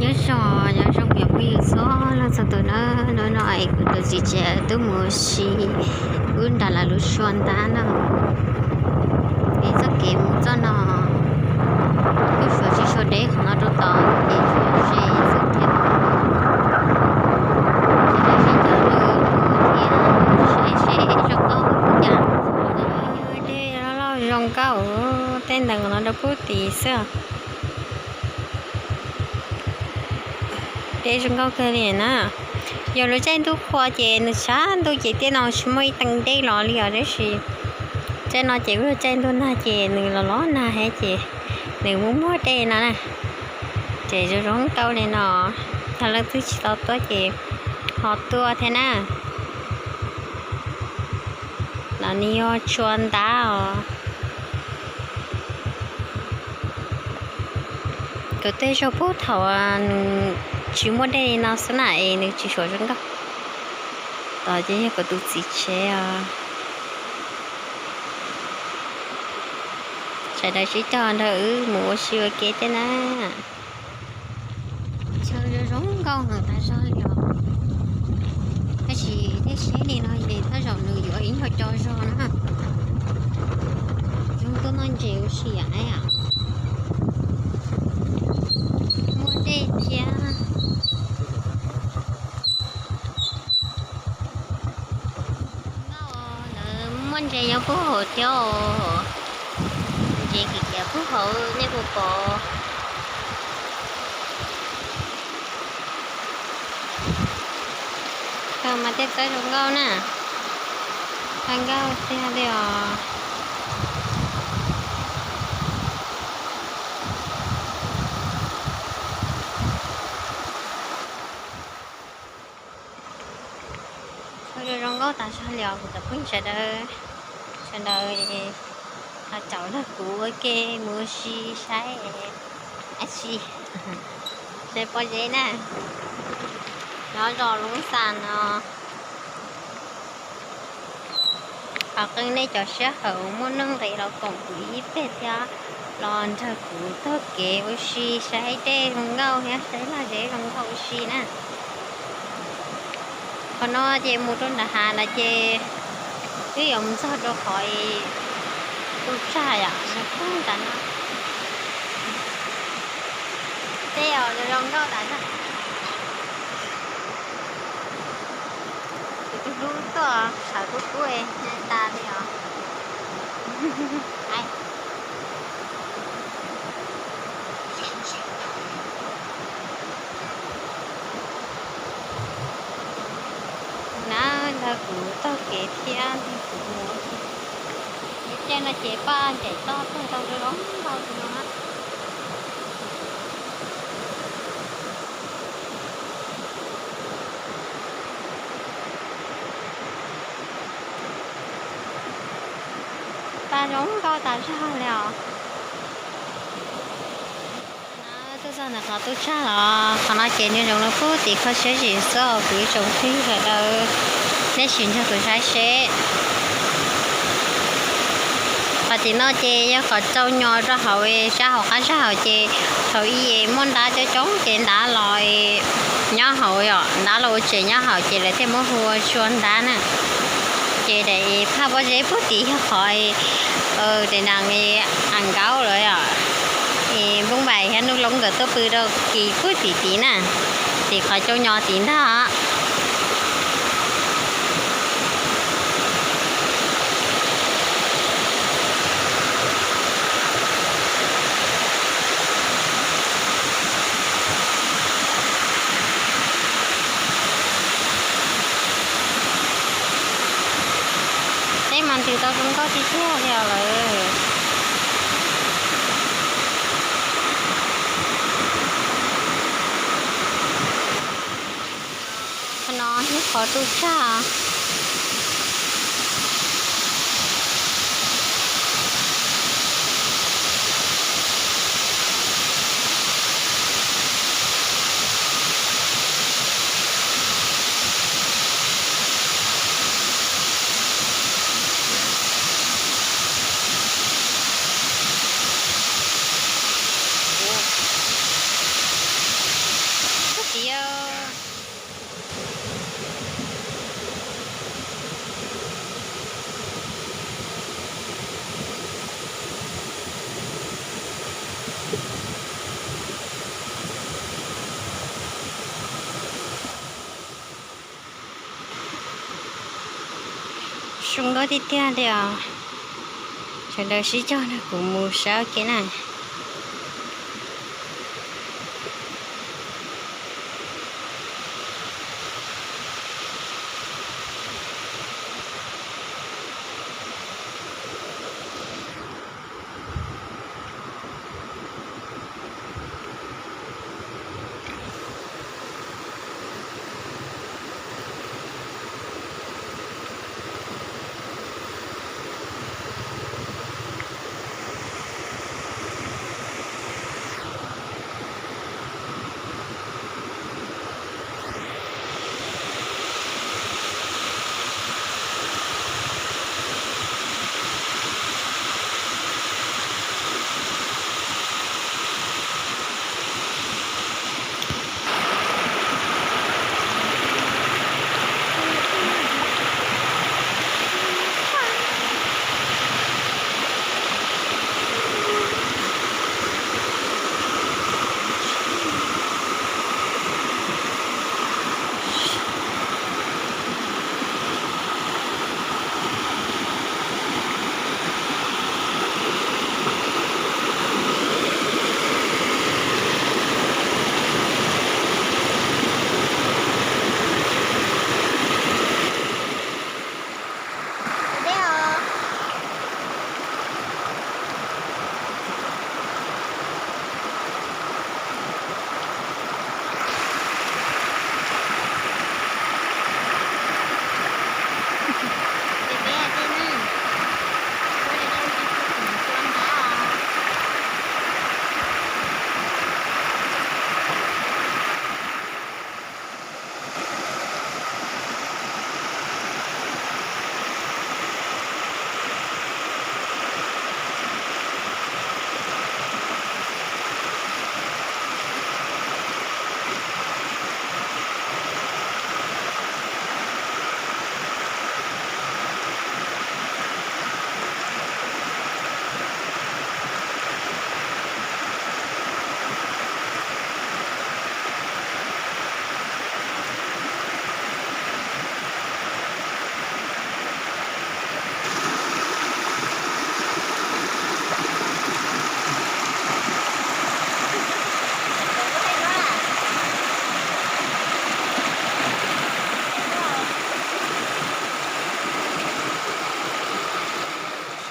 Nyob zoo, nyob zoo cov phooj ywg txhua leej txhua tus na, hnub no es kuv tus txiv tsev twb mus ua si, wb nram lawv lub tsua ntab no, es txoj kev mus txoj no kuj suav tsis suav deb qhov no rau tod ces suav ze xwb thiab. Ces sib cog lwm thiab, saib seb zoo nkauj cas. Dej loj loj zoo nkauj, tej ntawd no rau pub tid xwb. Dej zoo nkauj kawg li na. Yog lub caij ntuj qhua ces nws sab ntuj ces tej no tsis muaj ib teev dej los li os, tab sis caij no ces kuj yog caij ntuj nag ces nws los los nag thiab ces nws muaj muaj dej no na. Ces zoo zoo nkauj li no, yog leej twg tsis tau tuaj ces ho tuaj thiab na. No nws yog tsua ntab os. Kuv tej zaug pub thaum nws tsis muaj dej li no xwb na es nws tsis suav zoo nkauj. Tod ces yog kuv tus txiv tsev os. Sawv daws sib cog nrog wb mus ua si ua ke thiab na. Chaw zoo zoo nkauj heev tas zog li os. Tab sis thiab seb li no ces tej zaum nws yuav ib nyuag co zog na. Zoo tuaj noj ntses ua si yam na. Muaj dej thiab. Nkauj, lawv muaj ntses nyob puag hauv thiab os. Ntses kim kiav puag hauv nej puas pom. Kawg mas tej txawb zoo nkauj na. Txawb nkauj tiag li os. Ua zoo zoo nkauj tas zog li os kuv cov phooj ywg sawv daws. Sawv daws ho caum nrog kuv ua ke mus ua si saib dab tsi, saib pob zeb na. Nyob zos Loob Xas no. Thov qee nej cov sij hawm muaj nuj nqis los koom kuv ib pliag thiab los nrog kuv taug kev ua si saib dej zoo nkauj thiab saib lag zeb zoo nkauj ua si na. Qhov no ces mus rau nram hav lawm ces twb yuav mus txog rau qhov tu tsag yom, mus pug nram no. Tej os zoo nkauj tas zog. Kuv tus hlub tuaj sawv kub kub tas li os. Na, nrog kuv taug kev thiab nrog kuv mus. Ib pliag no ces paj ncaim toj tag tau zoo nkauj no. Paj zoo nkauj tas zog li os. Tuaj txog ntawm qhov tu tsag los qhov no ces nws zoo li pub tim kho siab zim xwb os kuv ib tsoom phooj ywg sawv daws, nej sim nrog kuv saib seb. Qhov tim no ces yog qhov tsau nyos rau hauv sab hauv qab zag hauv ces thaum ub muaj ntab coob coob ces ntab los nyob hauv yom, ntab los ua tsev nyob hauv ces lawv thiaj muab hu ua tsua ntab na. Ces daim phaj pob zeb pub tim yog qhov daim nees a nkaub lawm yom, es npoob vais thiab nuj loob nkawd tuaj pw rau kis pub tim tid na, tim qhov tsau nyos tid ntag. Teb mas ntsws tau zoo nkauj tiag tiag li os lawm. Qhov no yog qhov tu tsag. Zoo nkauj tiag tiag li os. Sawv daws sib cog nrog kuv mus saib ua ke na.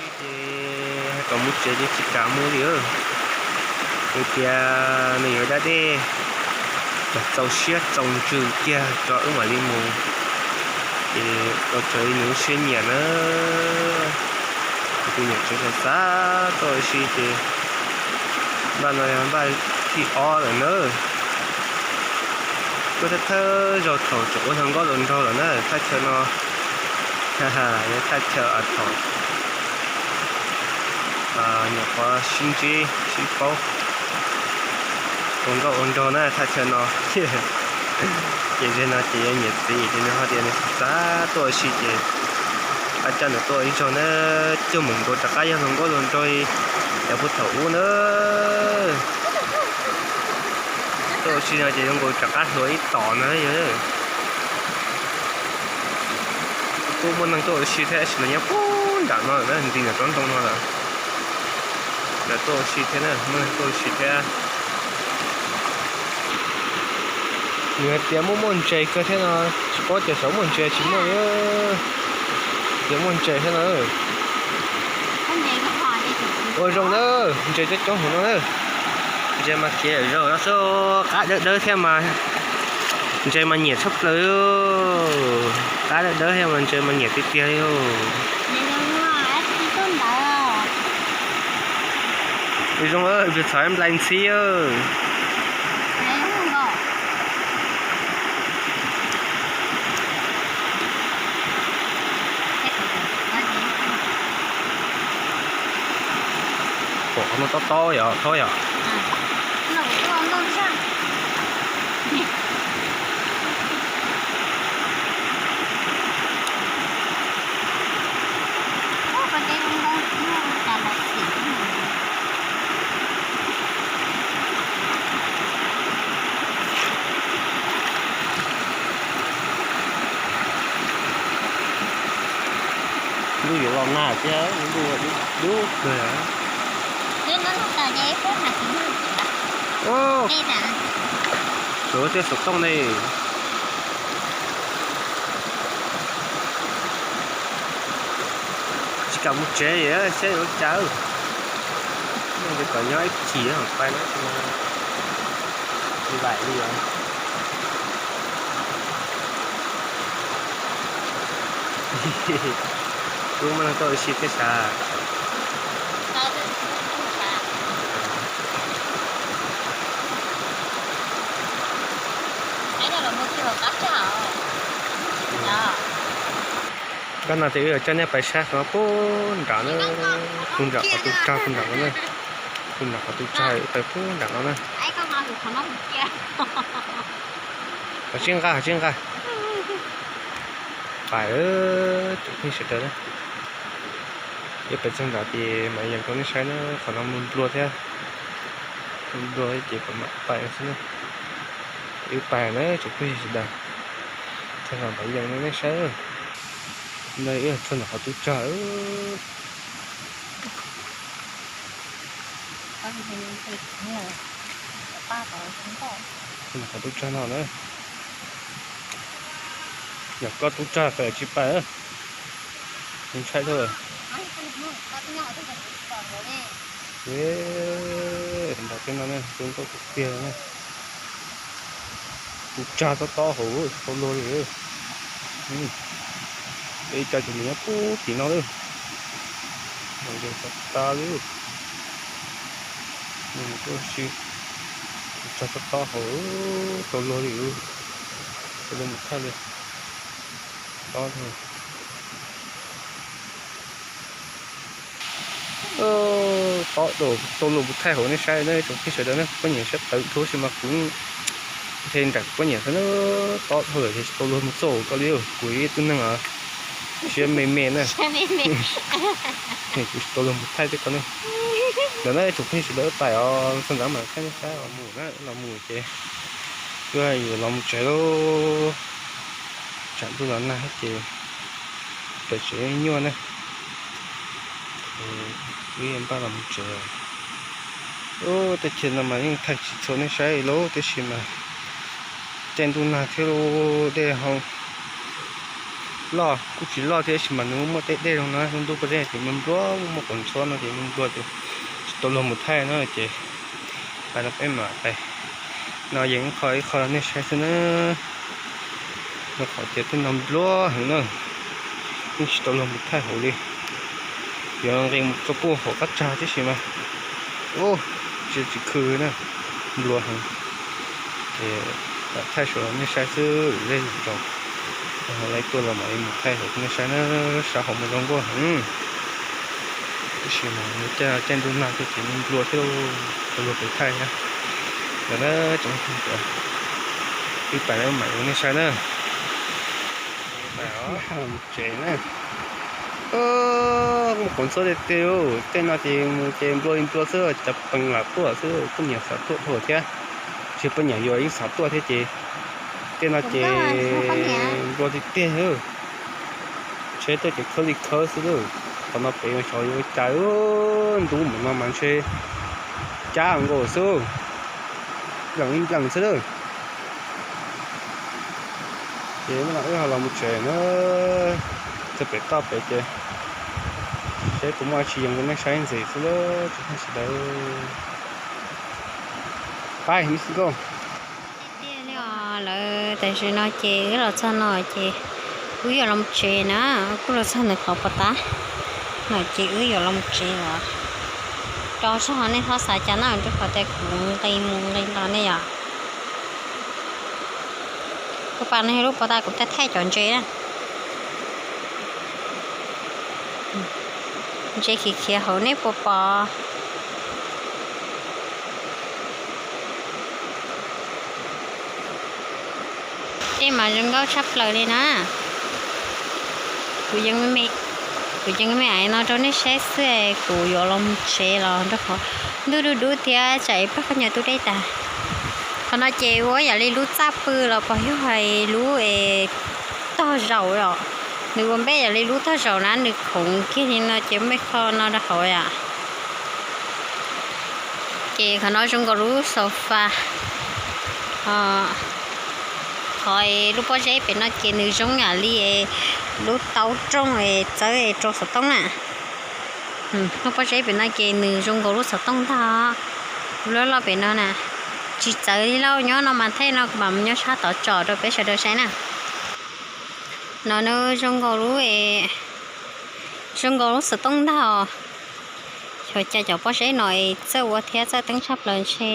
Ces hais kom mus tsev ces tsis kam mus li. Nws tias nws yuav da dej kom txaus siab txaus ntsws kiag tso wb mam li mus. Ces ua rau nws lub siab nyiam na. Tus niam tsev xav xav tuaj ua si ces npaj no yog npaj thib ob lawm na. Tuaj thawj thawj zaug thaum tseem ua hluas nkauj hluas nraug lawm na, thaj chaw no yog thaj chaw thaum nyuam qhuav sib ntsib sib paub ua nkauj ua nraug na thaj chaw no. Ces zaum no ces yog niam txiv ces nws ho tias nws xav xav tuaj ua si ces pab coj nws tuaj ib zaug na, cuag mus nkaus rov qab yog hluas nkauj hluas nraug li cov puag thaum ub na. Tuaj ua si no ces zoo nkaus rov qab hluas ib tom no yog. Kuj muaj neeg tuaj ua si thiab tab sis lawv nyob puag nram no lawm na, ntxiv nram tsob ntoo no lawm. Lawv tuaj ua si thiab na, muaj neeg tuaj ua si thiab. Nws hais tias muaj muaj ntses kawg thiab no, tsis paub tias xyov muaj ntses tsis muaj li. Tias muaj ntses thiab no. Ua zoo na, ntses coob coob hauv no na. Ntses mas khiav zaum no xwb, qab dawb dawb thiab mas, ntses mas nyiam tshaj plaws. Qab dawb dawb thiab mas ntses mas nyiam tiag tiag li. Ua zoo, txhawv nplai ntxhib. Pom qhov no tob tob yom, thob yom. Los nag thiab, ntuj dub kawg. Suav tej xov tooj ne, tsis kam mus tsev saib ua cas. Kom nyob ib chim pais na, tsis vam li os. Kuv muaj neeg tuaj ua si thiab sav. Koj no ces wb yuav coj nej pais saib qhov no puag nram na, puag nram qhov tus tsag puag nram no na, puag nram qhov tus tsag wb pais puag nram no na. Qhov tsis nqa, qhov tsis nqa. Pais, tsoom phooj ywg sawv daws na, wb pais txog nrad ces mam yees rau nej saib na, qhov no muaj nplua thiab, muaj nplua ces pais mam pais xwb na. Wb pais na tsoom phooj ywg sawv daws, txog nrad mam yees rau nej saib. No wb txog nrad qhov tus tsag. Qhov tus tsag no na. Yog koj tub tsag pais tsis pais, ntshai dhau. Nram tej no ne zoo nkauj tiag tiag na. Tus tsag tob tob hauv tsis tau luag li. Ib co ces nws nyob puag tim no lawm. Ntses tas tas li. Tus tsag tob tob hauv tsis tau luag li. Tsis tau luag mus thaij li. Tob. Tob tsis tau luag mus thaij hauv nej saib na tsoom phooj ywg sawv daws na, poj niam siab tawv dhau tab sis mas kuv nrhiav nram kuv poj niam xwb na. Tob dhau lawm ces tsis tau luag mus txog hauv ko li. Kuv ib tug neeg siab me me na, kuv tsis tau luag mus thaij tej ko ne. Ntawm no tsoom phooj ywg sawv daws pais os, txog ntawd mam thaij nej saib os. Mus na, los mus ces wb yuav los mus tsev lauj. Tsam ntuj los nag ces pem tsev nyuaj na. Wb npaj los mus tsev. Ub, teb chaws no mas yeej thaij tsis txhua nej saib lauj, tab sis mas caij ntuj nag thiab lauj, dej ho loj kuj tsis loj thiab tab sis mas nws muaj tej dej zoo na, ntuj pob zeb ces nplua nplua, muaj quav ntxhuab no ces nplua nplua ces tsis tau luag mus thaij no ces pais no peb mam pais. No yeej ib qho ib qho rau nej saib xwb na. Rau qhov tias tej no nplua heev na, yeej tsis tau luag mus thaij hauv li. Yuav nqis mus txog puag hauv qab tsag tib si mas, ub, tsis tsis khw na, nplua heev. Ces lam thaij saum nej saib xwb, lub zej lub zos, lawv tuaj los mam li mus thaij hauv nej saib na, sab hauv mas zoo nkauj heev. Tab sis mas caij ntuj nag thiab ces nplua thiab, tsis tau luag pem thaij thiab. Ntawd na, tsoom phooj ywg, wb pais na mam li nej saib na. Tsev na, muaj quav ntxhuab tiag tiag, tej no ces mus ces nplua li nplua xwb, cov pees lam tuaj xwb, poj niam xav tuaj dhau thiab. Tsis poj niam yuav yeej xav tuaj thiab ces tej no ces nplua tiag tiag. Tsheb tuaj ces khawb li khawb xwb lawm. Qhov no pem xyov yuav ua cas, ntub npaum no mas ntshe cab nkaus xwb, nplees ib nplees xwb lawm. Ces no wb ho los mus tsev na, txog pem toj pem ces seb puas muaj dab tsi yees rau nej saib ntxiv xwb lauj tsoom phooj ywg sawv daws. Pais, let's go. Tiag tiag li os, lawv tam sim no ces wb los txog no ces wb yuav los mus tsev na, kuj los txog ntawm qhov pov tab no ces wb yuav los mus tsev os. Rau txog nej txhob xav cas na, rau qhov tias kuv nqis mus nqis los nej yom. Kuv pas no yog lub pov tab kuv thaij thaij cov ntses na. Ntses khiav khiav hauv nej puas pom. Dej mas zoo nkauj tshaj plaws li na. Kuv yeej me me aiv no rau nej saib xwb, kuv yuav los mus tsev los rau qhov ntuj dub dub thiab tsam ib pliag koj nyias tu dej tas. Qhov no ces ua yam li lub txaj pw los pom yog hais lub es tog zaum os. Nws ua npej yam li lub tog zaum na, nws khoov kiag li no ces npej qho no rau hauv yom. Ces qhov no zoo nkaus lub sofa. Qhov lub pob zeb pem no ces nws zoo yam li lub taub rooj es txawb es rau xov tooj na. Lub pob zeb pem no ces nws zoo nkaus lub xov tooj ntag. Lub loj pem no na, tsis txawv li lauj, nyob no mas thaij no kuv mam nyob sab tod tso rau peb sawv daws saib na. No nws zoo nkaus lub, zoo nkaus lub xov tooj ntag os. Xyov cas cov pob zeb no es txawj ua thiab txawj teeb tshaj plaws ntshe.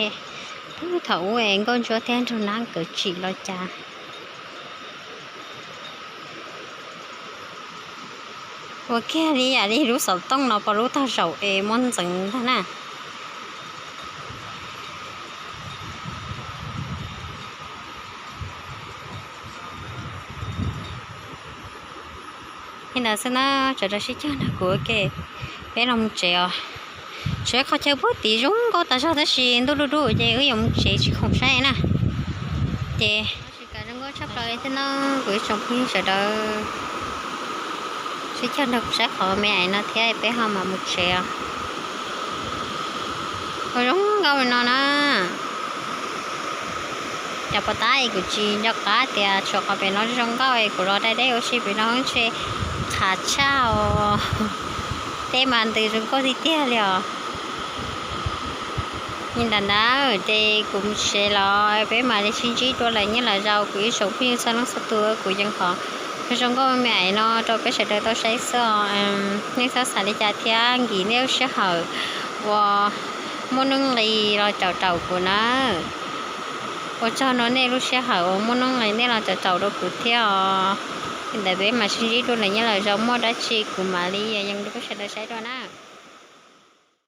Thaum ub es nkauj ntsuab thiab nraug nab nkawd tsim los cas. Ua kiag li yam li lub xov tooj no pom lub tog zaum es muaj ntxeev ntag na. Li ntawd xwb na, sawv daws sib cog nrog kuv ua ke, peb los mus tsev os. Tsev qhov chaw puag tid zoo nkauj tas zog tab sis ntuj dub dub ces wb yuav mus tsev tsis khoom saib na. Ces tsis kam zoo nkauj tshaj plaws li thiab na, kuv ib tsoom phooj ywg sawv daws sib cog nrog kuv saib qhov me aiv no thiab peb ho mam mus tsev os. Ua zoo nkauj li no na. Cov pov tab es kuv tsis nco qab tias tshuav qhov pem no zoo nkauj es kuv los dai deb ua si pem no ntshe qhav tshaj os. Tej mas ntws zoo nkauj tiag tiag li os. Li ntawd na, ces kuv mus tsev los peb mam li sib ntsib dua lwm nyoog lwm zaus. Kuv ib tsoom phooj ywg txhua leej txhua tus, kuv yeej qhov zoo nkauj me aiv no rau peb sawv daws tau saib xwb os. Nej txhob xav li cas thiab nkim nej lub sij hawm uas muaj nuj nqis los caum raum kuv na. Ua tsaug rau nej lub sij hawm uas muaj nuj nqis nej los caum raum rau kuv thiab os. Li ntawd peb mam sib ntsib dua lwm nyoog lwm zaus, muaj dab tsi kuv mam li yees rau peb sawv daws saib dua na.